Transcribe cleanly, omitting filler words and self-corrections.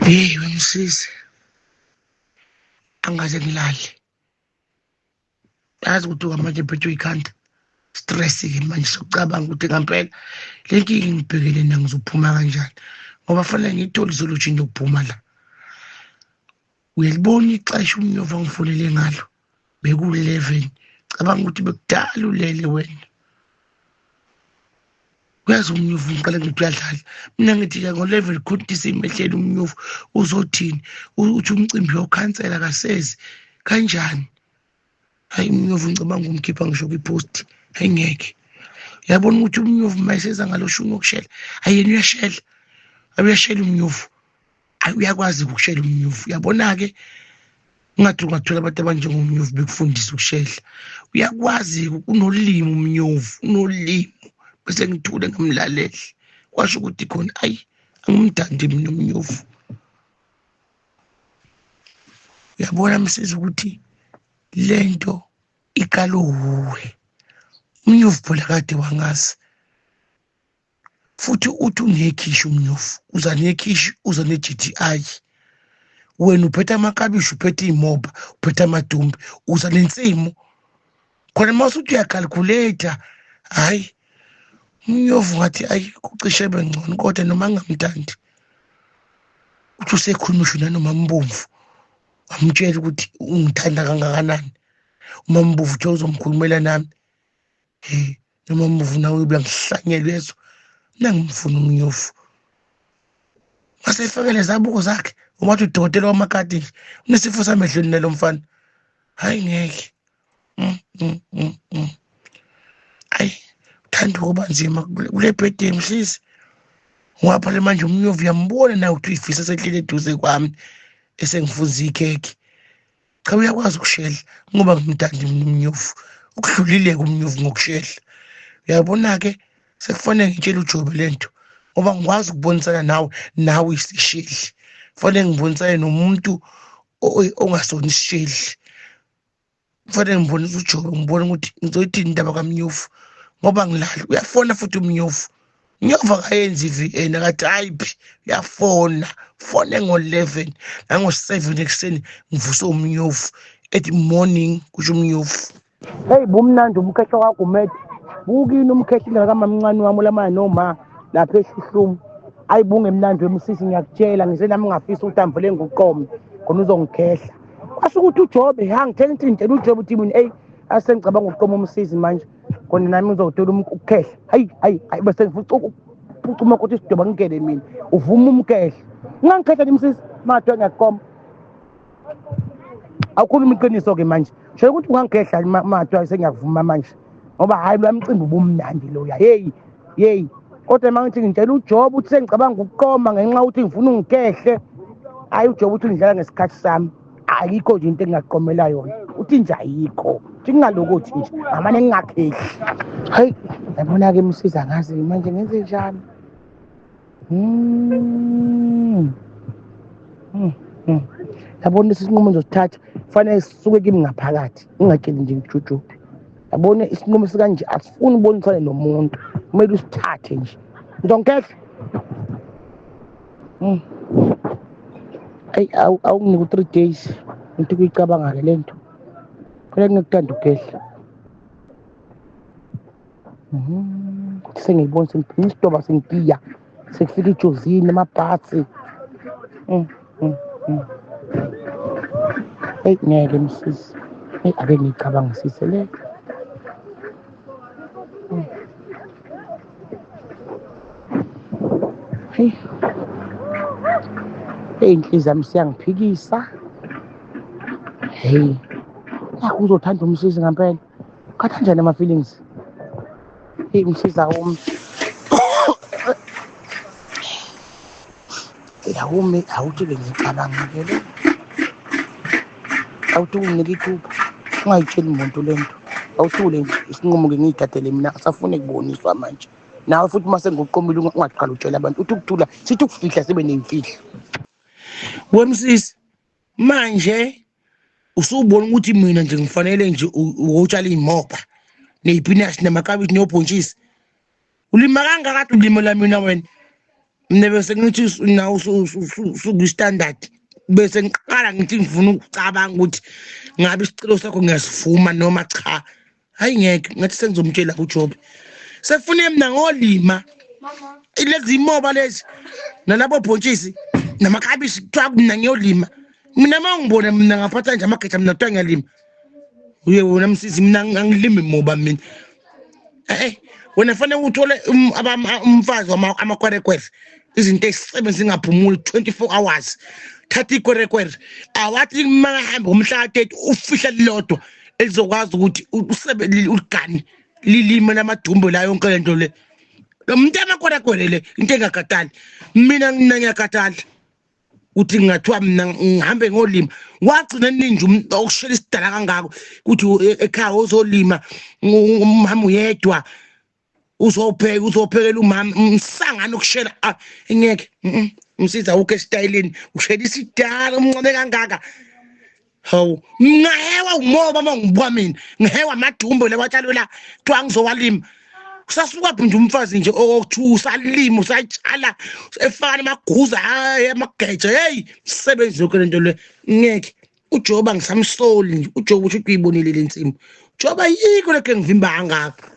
Hey wemsisi, angaze ngilale. Yazi ukuthi kwamanje phethwe ikhanda. Stress-ke manje sokucabanga ukuthi ngampela le nkinga engibhekene nayo ngizophuma kanjani, ngoba fanele ngiyithole isolution yokuphuma la. Uyalibona ixesha umnyovu angifonele ngalo, beku-11. Cabanga ukuthi bekudala ulele wena. Uyazi umnyovu ngiqale ngithi uyadlala, mina ngithi-ke ngo-11 khona isimehlele umnyovu uzothini, uthi umcimbi uyokhansela kasezi kanjani. Hayi umnyovu ngicabanga umkhipha ngisho kwiposti, hayi ngeke. Uyabona ukuthi umnyovu uma eseza ngalo shuni wokushela, hayi yena uyashela, uyashela umnyovu, hayi uyakwazi ukushela umnyovu. Uyabona-ke ungathi ungathola abantu abanjengomnyovu bekufundisa ukushela, uyakwazi, unolimi umnyovu, unolimi. Bese ngithule ngamlaleli, kwasho ukuthi khona ayi angimdandi mina umnyovu. Uyabona msizi ukuthi lento iqala uwuwe umnyovu phela kade wangazi, futhi uthi unekhishi umnyovu, uza nekhishi, uza ne-G_T_I, wena uphethe amakabishi, uphethe iy'moba, uphethe amadumbe, uza nensimu khona. Uma usuthi uyacalculate, hhayi umnyovu ngathi ayi kucishe bengcono, kodwa noma ngingamthandi. Uthi usekhuluma usho nanoma mbomvu, wamtshela ukuthi ungithanda kangakanani. Umambovu uthe uzomkhulumela nami. Hey noma mbovu nawe uyangihlanyela, uyezwa, mina ngimfuna umnyovu. Masefake lezabuko zakhe, umathi udokotela wamakati nje, unesifo samehlweni nalo mfana. Hayi ngeke. Ayi uthanda ukuba nzima kule bhede mhlisi. Ngoba phela manje umnyovu uyambona nawe ukuthi uyifisa sehlele eduze kwami esengifunza ikhekhe. Cha uyakwazi ukushela ngoba ngimthanda mina umnyovu, ukudlulile-ke umnyovu ngokushela. Uyabona-ke sekufanele ngitshele uJobe le nto, ngoba ngikwazi ukubonisana nawe, nawe isisheli. Kufanele ngibonisane nomuntu ongasona isisheli. Kufanele ngibonise uJobe, ngibone ukuthi ngizoyithini indaba kamnyovu, ngoba ngilali. Uyafona futhi umnyovu, Nyovu akayenzi i-VN, akatype, uyafona, fone ngo-11 nango-7 ekuseni, ngivuse umnyovu ethi morning, kusho umnyovu. Hey bumnandi umkhehlo kaGumede, bukini umkhehlo indlela kamamncane wami olamana noma lapha eHluhlumu. Ayi bungemnandi wemsisi, ngiyakutshela, ngise nami ngafisa ukuthi angivele nguqome khona uzongikhehla. Kwasho ukuthi uJobe, ha ngithe ngithi ngitshela uJobe ukuthi mina eyi asengicabanga ukuqoma umsizi manje, khona nami ngizothola ukukhehla. Hayi hayi hayi, bese ngiphucuma ukuthi isidoba ngingene mina, uvuma umkehla. Ungangikhehla nje msisi, madwa ngiyakukoma. Awukhuluma iqiniso-ke manje, sho ukuthi ungangikhehla madwa, sengiyakuvuma manje, ngoba hhayi lwa mcimbi ubumnandi loya. Yeyi yeyi, kodwa uma ngithi ngitshela uJobe ukuthi sengicabanga ukuqoma ngenxa yokuthi ngifuna ungikhehle, hhayi uJobe uthi ngidlala ngesikhathi sami, ayikho nje into engingaqomela yona, uthi nje ayikho, uthi ngingalokothi nje ngamane ngingakhehli. Hayi yabona-ke msiza, ngazi manje ngenze njani. Yabona lesi sinqumo ngizosithatha, kufanele sisuke kimi ngaphakathi, ngingatsheli nje ngijujupe. Yabona isinqumo sikanje asifuni ubonisane nomuntu, kumele usithathe nje. Ngizongikehla. Ayi awunginike u-3 days ngithi kuyicabanga-ke le nto, phela ngikuthanda ukugedla. Sengiyibona sengibhinya isitoba, sengigiya, sekufika ijozini amabhasi. Eyi ngeke msisi, eyi ake ngiyicabangisise le. Hey. Hey inhliziyo yami siyangiphikisa. Hey. Nakho uzothanda umsizi ngempela. Khatha kanjani ama feelings? Hey umsizi awumi. Awumi, awuthi ke ngicabanga ke le. Awuthi unginike ithuba. Ungayitsheli muntu lento. Awuthule nje isinqumo ke ngiyithathele mina, asafune kuboniswa manje. Nawe futhi uma senguqomile ungaqala utshela abantu, uthi ukuthula sithi ukufihla sibe nemfihlo. Wemsisi manje usubona ukuthi mina nje ngifanele nje ukutshala iy'moba ney'pinashi namakabishi nobhontshisi. Ulima kangaka kade ulima la mina wena. Mina bese ngithi nawe usukwi-standard, bese ngiqala ngithi ngifuna ukucabanga ukuthi ngabe isicelo sakho ngiyasivuma noma cha. Hayi ngeke, ngathi sengizomtshela uJobe sefune mina ngolima lezi imoba lezi nalabo bhontshisi namaklabishi, kuthiwa mina ngiyolima. Mina uma ngibona mina ngaphatha nje amageja, mina kuthiwa ngiyalima. Uye wena Msizi, mina angilimi moba mina. Eh, wena fanele uthole umfazi amakwerekwere, izinto ezisebenza zingaphumuli 24 hours. Thatha ikwerekwere, awathi makahambe ngomhla ka-30 ufihla lilodwa elizokwazi ukuthi usebe uligane lilime lamadumbe la, yonke lento le. Lo muntu amakwerekwere le into engakhatali, mina ngiyakhathala ukuthi ngingathiwa mina ngihambe ngolima. Wagcina ninje okushela isidala kangako ukuthi ekhaya uzolima, umama uyedwa, uzopheka, uzophekela umama umsangano okushela. Ngeke umsiza awukho esitayileni, ushela isidala umncane kangaka. Hawu, ngahewa umoba uma ngibuka mina, ngihewa amadumbe lawatshalwe la, kuthiwa ngizowalima. Usasuka phi nje umfazi nje okuthiwa usalima, usatshala, efaka namaguza, hayi amageja. Heyi, msebenzi yonke lento le. Ngeke uJoba ngisamsoli nje uJoba, usho ukuthi uyibonile le nsimu. Joba yikho lokho engivimba kangaka.